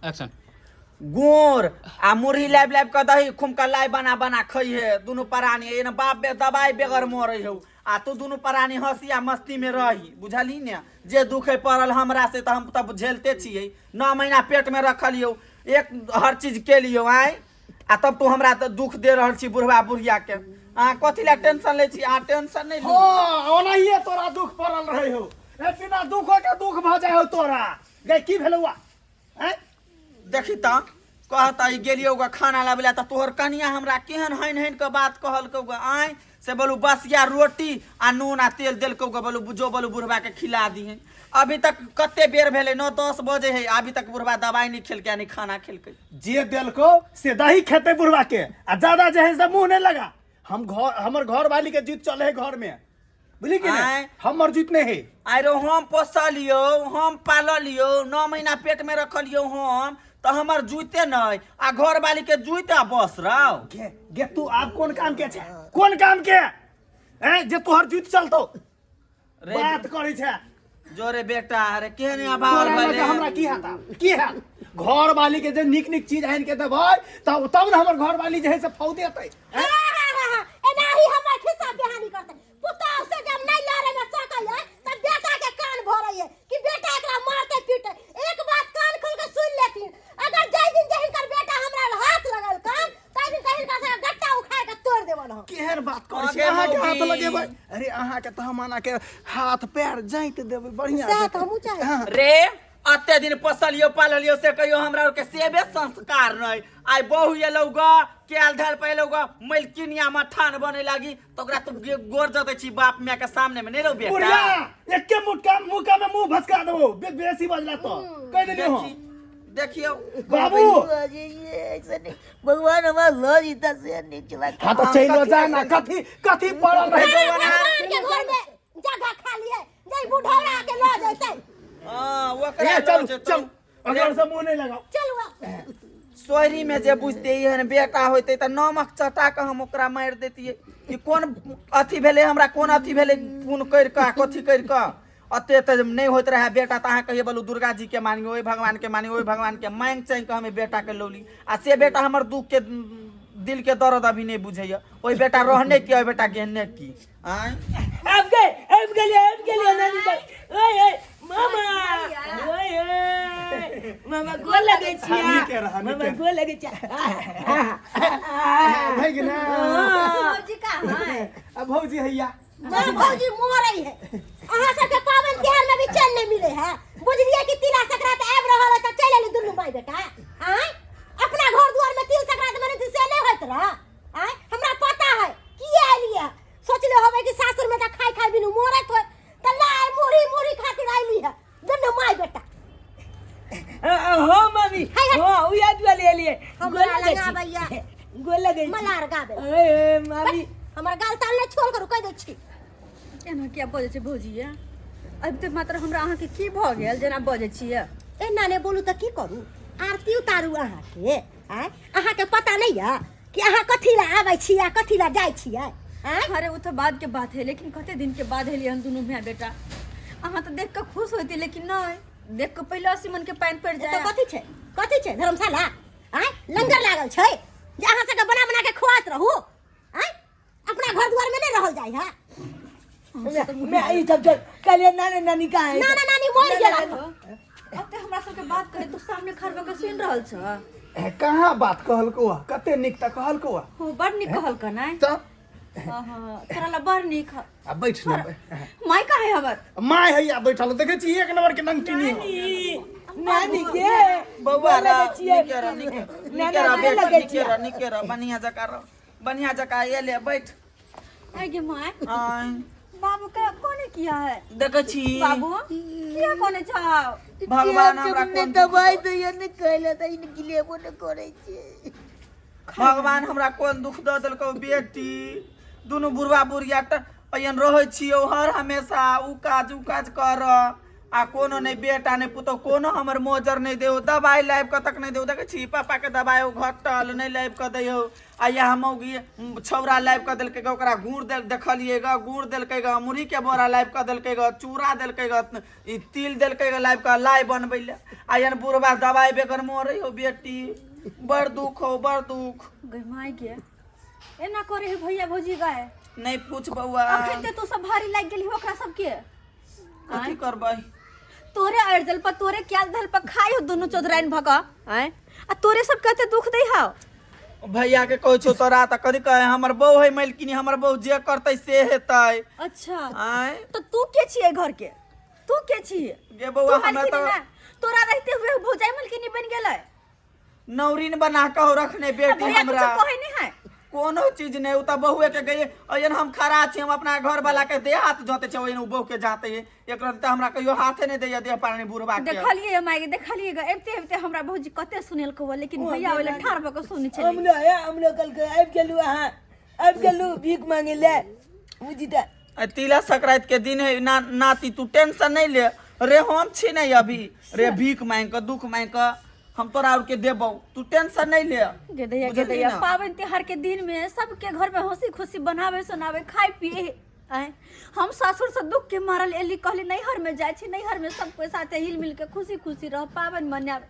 Action. गोर आ मुरही लाबि लाबि कऽ दही खुमका लाइ बना बना खइहे दुनू प्राणी। एना बाप बे दबाई बेगर मरै हौ आ तू दुनू प्राणी हंसी आ मस्ती में रही, बुझलही ने? जे दुख है पड़ल हमरा से तऽ हम तब झेलते छियै। 9 महीना पेट में रखलियौ, एक हर चीज केलियौ आँय, आ तब तू हमरा तऽ दुख दे रहल छी बुढ़वा बुढ़िया के। अहाँ कथी लए टेंशन लै छी? अहाँ टेंशन नहि लू। हाँ, ओनाहिए तोरा दुख पड़ल रहे हो। ए, बिना दुखो के दुख भऽ जाइ हो तोरा। गै, की भेलौ आ? आँय? देखी तऽ कहता ई गेलियौ ग खाना लाबै लए तऽ तोहर कनिया हमरा केहन हनि हनि कऽ बात कहलकौ ग आँय, से बोलू बसिया रोटी आ नून आ तेल देलकौ ग, बोलू जो बोलू बुढ़वा के खिला दिहन। अभी तक कते बेर भेलै, 9-10 बजे है, अभी तक बुढ़वा दवाई नहीं खेलकै आ नहीं खाना खेलकै। जे देलकौ से दही खेतै बुढ़वा के, आ ज्यादा जे है से मुंह नहीं लगा। हम घर हमर घर वाली के जीत चले है घर में, बुझली कि नहीं? आँय। हमर जीत नहीं है। आरो हम पोसलियौ, हम पाललियौ, 9 महीना पेट में रखलियौ हम, तऽ हमर जुइते नहीं आ घर वाली के जुइते आ बस रहो। गे गे तू आब कोन काम के छै, कोन काम के हैं जे तोहर जुइत चलतो? रे बात करै छै जोरे बेटा, अरे केहन अभाव तोरा लगे भेलै? हमरा की हेता, की हैत? घर वाली के जे नीक नीक चीज आनि के देबै तब तब ने हमर घर वाली जे है से फौदेतै। हाँ, हाँ, हाँ, हाँ, एनाही हमर खिस्सा बेहानी करतै। पुतोह से जब नहीं लड़े में सकैए तब बेटा के कान भरैए कि बेटा एकरा मारते पीटे। एक बात कान खोल के सुन लेथिन, अगर जाहि दिन जे हिनकर बेटा हमरा हाथ लगल कान, ताहि दिन हिनकर सबके गट्टा उखाड़ के तोड़ देबन हम। केहन बात करै छी? आगे अहाँके हाथ मौगी। लगेबै? अरे अहाँके तऽ हम अना के हाथ पैर जाइत देबै बढ़िया सएह से। तऽ हमहूँ चाहै छी। हाँ। रे अते दिन पोसलियो पाललियो से कहियो हमरा आरके सेवे संस्कार नहीं। आइ बहु एलौ ग, कैल धैल पे एलौ ग, मलकिनिया मठान बने लागी तो ओकरा तू गोर जतै छी बाप माय के सामने में नहीं रहो बेटा। बुढ़िया एके मुटका मुका में मुंह भसका देबो, बेसी बजला तो कह देलियो हम। देखियौ बाबू। भगवान हमरा लऽ जीता से नीक चला। हाँ तो चलो जा ना, कथी कथी पड़ल रहे? भगवान के घर में जगह खाली है जे बुढ़ौरा के लऽ जैतै। हाँ, ओकरा ए, लऽ चल जेतौ। चल, अगर से मुंह नहीं लगाओ। चलू आब। सोहरी में जे बुझते एहन बेटा होते तऽ नमक चटा कऽ हम ओकरा मारि देतियै कि कोन अथी भेलै हमरा, कोन अथी भेलै, कोन करि कऽ आ कथी करि कऽ। अते तऽ नहि होइत रहए बेटा तऽ अहाँ कहियै बोलू दुर्गा जी के मानियो, ओहि भगवान के मानियो, ओहि भगवान के मांगि चाँगि कऽ हम बेटा के लौली, आ से बेटा हमर दुख के दिल के दर्द अभी नहीं बुझैया। ओहि बेटा रहने की, ओहि बेटा गेहने की। आँय आबि गए, आबि गेलियै, आबि गेलियै नानी दाइ। ओए ओए मामा, ओए ओए मामा, गोर लगै छियै। हाँ, नीके रह, नीके। मामा गोर लगै छियै। भै गेलै। भौजी कहाँ है? आ भौजी हैया। माँ भौजी मरै है। अहाँ सबके पाबनि तिहार में भी चैन नहीं मिले है। बुझलियै कि तिला संक्रांति आबि रहल है तऽ चलि एली दुनू माय बेटा। आँय अपना घर दुआर में तिल संक्रांति मने से नहीं होइत रह। आँय हमरा पता है किए एलियै। सोचले होबै कि सासुर में तऽ खाइ खाइ बिनु मरैत होय, तऽ लाइ मुरही मुरही खातिर अयली है दुनू माय बेटा। हो मम्मी, है, है। हो उया दुआरे एलियै। हमरा गोर लगै लग छी। आबैया। गोर लगै छी। मलार गाबै। ओए मामी, हमर गाल ताल नहि छोड़ करू, कहि दै छी। एना किया बजै छै भौजी? ये अभी तऽ मात्र हमरा अहाँके की भऽ गेल जेना बजै छियै? एना नहि बोलू तऽ की करू? आरती उतारू अहाँके? आँय अहाँके पता नहि यऽ कि अहाँ कथी लए आबै छियै आ कथी लए जाइ छियै? आँय अरे ओ तऽ बाद के बात है, लेकिन कते दिन के बाद एलियै हम दुनू भाय बेटा। अहाँ तऽ देख कऽ खुश होती, लेकिन नहि देख कऽ पहिले 80 मन के पानि पड़ि एतऽ जाय। कथी छै, कथी छै? धर्मशाला? आँय लंगर लागल छै जे अहाँ सबके बना बना के खुआत रहू? आँय अपना घर दुआर में नहीं रहल जाय है। मैं ई सब छोड़, कहलियै नानी नानी कहाँ है? नाना नानी मर गेल। अब तऽ हमरा सबके बात करे तू सामने खड़ भऽ कऽ सुनि रहल छ? ए, कहाँ बात कहलको आ? कते नीक तऽ कहलको आ। हो, बड़ नीक कहलक नै? तऽ हाँ हाँ, तोरा ला बड़ नीक ह। आ बैठ ने। माय कहाँ है हमर? माय हैया बैठल, देखै छी एक नंबर के नंगटिनी हो। नानी, नानी के बौआ गोर लगै रह, छियै। नीके रह, नीके नाना, नीके रह गोर बेटा, लगै नीके छियै। रह, नीके रह, बढ़िया जकाँ रह, बढ़िया जकाँ एले बैठ। आइ गे my. आँय बाबू के कोने किया है? देखै छी बाबू किया कोने छौ? भगवान हमरा कोन दुख दवाई दैया ने कहले तऽ इन गिलेबो ने करै छै। भगवान हमरा कोन दुख दऽ देलकौ बेटी? दुनू बुढ़वा बुढ़िया तऽ एहन रहै छियौ हर हमेशा उ काज उ काज कर, आ कोनो नहि बेटा नहि पुतोह कोनो हमर मोजर नहि देहो दबाइ लाबि कऽ तक नहि देहो देखै छी पापा के दबाइ ओ घटल नहि लाबि कऽ दैहो आ इएह मौगी छौड़ा लाबि कऽ देलकै गऽ ओकरा गुड़ देल देखलियै गऽ गुड़ देलकै गऽ मुरही के बोरा लाबि कऽ देलकै गऽ चूड़ा देलकै गऽ ई तिल देलकै गऽ लाबि कऽ लाइ बनबै लए आ एहन बुढ़बा दबाइ बेगर मरै हो बेटी बड़ दुख हो बड़ दुख गै माय गे एना करे है भैया भौजी गाय नहि पूछ बौआ अखन ते तू सब भारी लागि गेली ओकरा सबके कथी करबै तोरे अड़जल पर तोरे क्याल धल पर खाई हो दुनू चौधराइन भक आय आ तोरे सब कते दुख दै हाव भैया के कहै छौ तोरा तऽ कथी कहे हमर बहू है मलकिनी हमर बहू जे करतै से हेतै अच्छा आय तो तू के छियै घर के तू के छियै गे बौआ तू हमरा मलकिनी तऽ ना तोरा रहते हुए भौजाई मलकिनी बन गेलै नौरीन बना कऽ रखने आ बेटी भैया हमरा कुछ कहै नहीं है कोनो चीज नहीं उ तऽ बहुए के गई अयन हम खड़ा छी हम अपना घर वाला के देह हाथ जोते छै ओहन उ बहु के जाते एक तऽ हमरा कहियो हाथे नहीं दैया देह पानी बुढ़बा के देखलिए माय के देखलिए ग एबते एबते हमरा भौजी कते सुनेलको हुआ लेकिन भैया ओले ठार भ के सुनै छलै हमलो आया हमलो कल के आबि गेलू अहाँ आबि गेलू भीख मांगे ले बुझी तऽ आ तिला संक्रांति के दिन है ना नाती तू टेंशन नहीं ले रे हम छी नहीं अभी रे भीख मांग के दुख मांग के हम तोरा और के देबौ तू टेंशन नहीं ले गे दैया गे बुझलही दैया ना? पाबनि तिहार के दिन में सबके घर में हंसी खुशी बनावे सुनावे खाए पिए आय हम सासुर से दुख के मारल एली कहली नैहर में जाइ छी नैहर में सब कोई साथे हिल मिल के खुशी खुशी रह पाबनि मनाब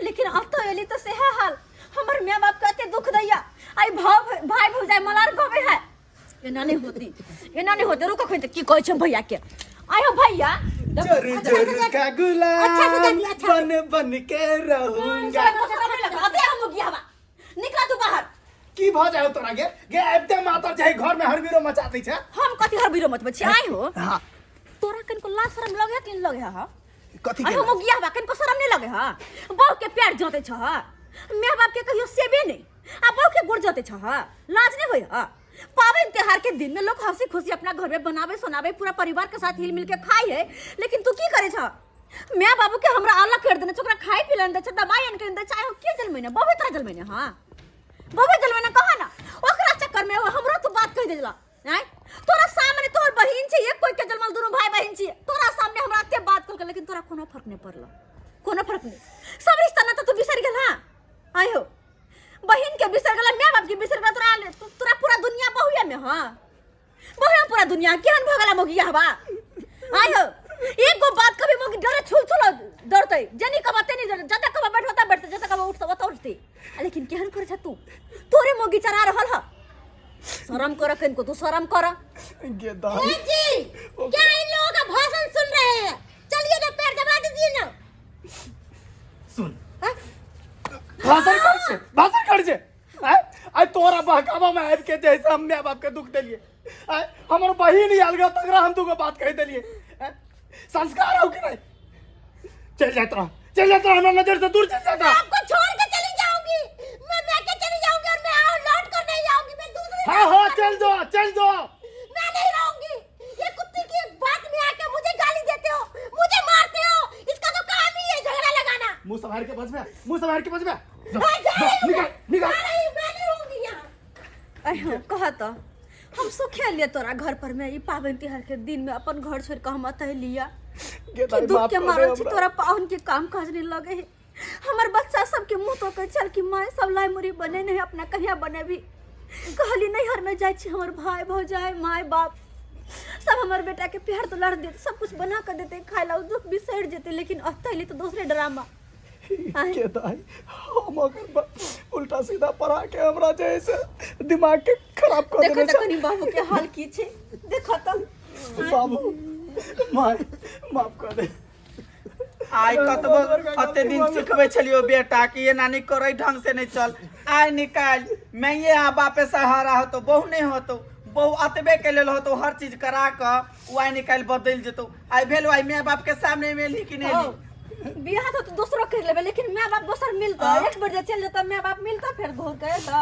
लेकिन अब तो एली तो सेहे हाल हमर माय बाप के एते दुख दैया आई भाव भाई भौजाई मलार गबे है एना नहीं होती एना नहीं होती रुको खोते की कहै छै भैया के आयो भैया जोर जोर का अच्छा से गुलाम जाती, अच्छा से। बन बन के रहूंगा निकला तू बाहर की भ जाय तोरा गे गे आबिते माता जाय घर में हरबिरो मचा दै छै हम कथी हर बीरो मत बची आइ हो हां तोरा कनको लाज शरम लगे कि नहीं लगे हा कथी आइ के हम गिया बा कनको शरम नहीं लगे हा बहू के प्यार जोते छ my बाप के कहियो सेबे नहीं आ बहू के गोड़ जोते छ लाज नहीं होय हा पावन त्योहार के दिन में लोग हंसी खुशी अपना घर में बनावे सुनावे पूरा परिवार के साथ हिल मिल के खाई है लेकिन तू की करे छ my बाबू के हमरा अलग कर देने छ ओकरा खाए पिलन दे छ दवाई आन के दे चाहे के जल महीना बहुत तरह जल महीना हां बहुत जल महीना कहा ना ओकरा चक्कर में हमरो तू बात कह देला आय तोरा सामने तोहर बहिन छै एक कोई के जन्मल दुनू भाई बहिन छी तोरा सामने हमरा एते बात कहलकै लेकिन तोरा कोनो फर्क नहीं पड़ल कोनो फर्क नहीं सब रिश्ता ना तो तू बिसर गेल हां आय हो बहिन के बिसर गेला my बाप के बिसर गेला तोरा तोरा पूरा दुनिया बहुया में हां बहुया पूरा दुनिया केहन भऽ गेला मोगिया हवा आय हो एक गो बात कभी मोगी डरे छुल छुल डरतै जनी कबा तेनी डरतै जतऽ कबा बैठो तब बैठतै जतऽ कबा उठतै ओतऽ उठतै आ लेकिन केहन करै छ तू तोरे मोगी चरा रहल ह शरम कर कनको तू शरम कर गे दाई ए जी क्या इन लोगों का भाषण सुन रहे हैं चलिए ना पैर दबा दीजिए ना सुन हाँ? भाषण कर छे भाषण कर छे आय आय तोरा बहकावा में आबि के जैसे हम माय बाप के दुख देलिए आय हमर बहिन ही अलगा तगड़ा हम दूगो बात कह देलिए आय, संस्कार हो कि नहीं चल जात रहा चल जात रहा हमरा नजर से दूर चल जात मैं रहा आपको छोड़ के चली जाऊंगी मैं मैके चली जाऊंगी और मैं और लौट कर नहीं आऊंगी मैं दूसरे हाँ हाँ चल जो चल जो मैं नहीं रहूंगी ये कुत्ते की बात में आके मुझे गाली देते हो मुझे मारते हो इसका तो काम ही है झगड़ा लगाना मुंह संभाल के बच में मुंह संभाल के बच में मैं जा रही हूँ निकाल निकाल जा रही हूँ मैं नहीं रहूंगी यहाँ अहो कह तो हम सुखे लिए तोरा घर पर में ई पाबनि तिहार के दिन में अपन घर छोड़ के हम अतः लिया गे कि दाई दुख माफ के कर दे मारल छी हमरा। तोरा पाहुन के काम काज नहीं लगे है हमर बच्चा सबके मुंह तो के चल कि माय सब लाई मुरी बने नहीं अपना कहिया बनेबी कहली नैहर में जाइ छी हमर भाई भौजाई माय बाप सब हमर बेटा के प्यार दुलार देते सब कुछ बना के देते खाए ला दुख बिसरि जेते लेकिन अतः अयली तो दोसरे ड्रामा के दाई हम अगर उल्टा सीधा पढ़ा के हमरा जे है से दिमाग के खराब कर देखो देने तो छै कनी बाबू के हाल की छै देखो तो बाबू माय माफ कर दे आइ कतबो अते दिन सिखबै छलियो बेटा कि एना नहि करै ढंग से नहि चल आइ निकाल माइए आ बापे सहारा होतो बहु नहि होतो बहु अतबे के लेल होतो हर चीज करा कऽ ओ आइ निकालि बदलि जेतौ आइ भेल आइ माय बाप के सामने मे एलही कि नहि एलही बियाह तो तू दोसरो कर लेबे लेकिन माय बाप दोसर मिलता हाँ। एक बेर जे चल जेता माय बाप मिलता फेर घूर के एता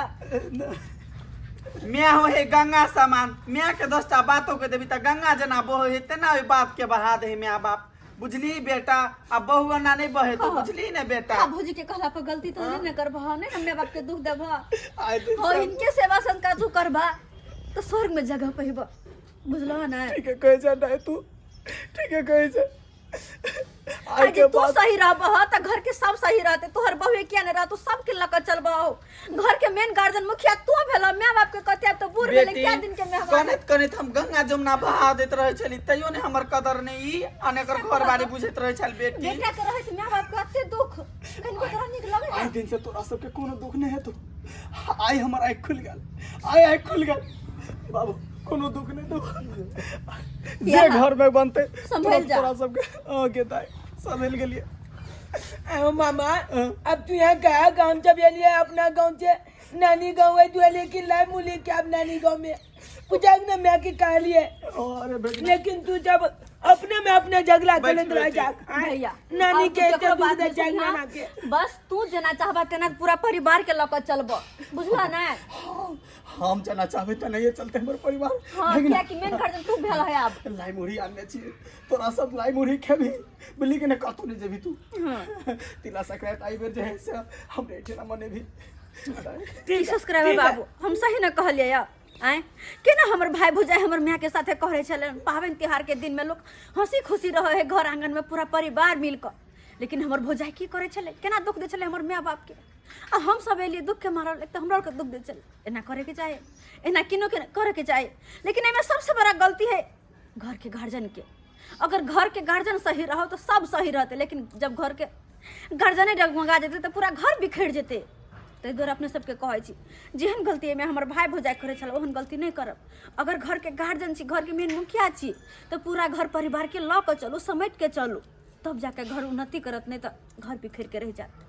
माय हो हे गंगा समान माय के दसटा बातो के देबी तऽ गंगा जेना बहे हे तेना ओहि बात के बहा दे माय बाप बुझली बेटा आ बहु एना नहि बहेतौ हाँ। बुझली ने बेटा हाँ भौजी के कहला पर गलती तो नहीं ने करबह नहीं ना माय बाप के दुख देबह आइ दिन हो सब इनके सेवा संस्कार तू करबा तो स्वर्ग में जगह पहिबा बुझलह ना ठीक है कहे छै नहीं तू ठीक है कहे छै आइ जे के तू बाद सही रहबह त घर के सब सही रहते। तोहर बहुए किया नहीं रह, तू सबके लऽ के चलबह। घर के मेन गार्जियन मुखिया तू भेल, माय बाप के कते आब तो बूढ़ भेलै, बेटी क्या दिन के मेहमान। कनैत कनैत हम गंगा जमुना बहा दैत रहै छली, तैयो ने हमर कदर नहि ई आ ने एकर घर बारी बुझैत रहै छल बेटी। बेटा के रहैत माय बाप के एते दुख कनिको तोरा नीक लगै? आइ दिन से तोरा सबके कोनो दुख नहि हेतौ। आइ हमर आँखि खुलि गेल, आइ आँखि खुलि गेल बाबू, कोनो दुख नहि दो जे घर में बनते। संभल जा। तोरा सबके अहाँ के दाय संभल गेलिए। आओ मामा, अब तू यहाँ कहा गाँव जब एलिए अपना गाँव से नानी गाँव है तू लेकिन लाए मुली के अब नानी गाँव में पूछा ना मैं के कहलिए। अरे बेटा, लेकिन तू जब अपने में अपने झगड़ा बैठ करत रह बेटी। जा भैया नानी और के तू एते केकरो दुख बात दे नहीं जाग सुनहा। नाना के। बस तू जेना चाहबा तेना पूरा परिवार के लऽ के चलबो, बुझला ना? हम जना चाहबे त नहीं चलते हमर परिवार। हाँ, लेकिन कियाकि मेन गार्जियन तू भेल है आब। लाई मुढ़ी आनने छियै, तोरा सब लाई मुढ़ी खेबही, बुझली कि ने? कतौ नहि जेबही तू। तिला संक्रांति आई बेर जे है से हमरे एहिठिना मनेबही। की सब्सक्राइबर बाबू, हम सही न कहलियै या आँय? केना हमर भाई भौजाई हमर माय के साथे कहै छलै, पाबनि तिहार के दिन में लोक हंसी खुशी रहै है घर आंगन में पूरा परिवार मिल कऽ, लेकिन हमर भौजाई की करै छलै? केना दुख दै छलै हमर माय बाप के? आ हम सब एलियै दुख के मारल, एक तऽ हमरा आरके दुख दै छलै। एना करैके चाही? एना किनो के करैके चाही? लेकिन एहिमे सबसे बड़ा गलती है घर के गार्जियन के। अगर घर के गार्जियन सही रहो तो सब सही रहते, लेकिन जब घर के गार्जियने डगमगा जेतै तऽ पूरा घर बिखरि जेतै। ताहि दुआरे अपने सबके कहै छी, जेहन गलती एहिमे हमर भाय भौजाइ करै छल ओहन गलती नहि करब। अगर घरके गार्जियन छी, घरके मेन मुखिया छी, तऽ पूरा घर परिवारके लऽ कऽ चलू, समेट के चलू, तब जाके घर उन्नति करत, नहि तऽ घर बिखरि के रहि जायत।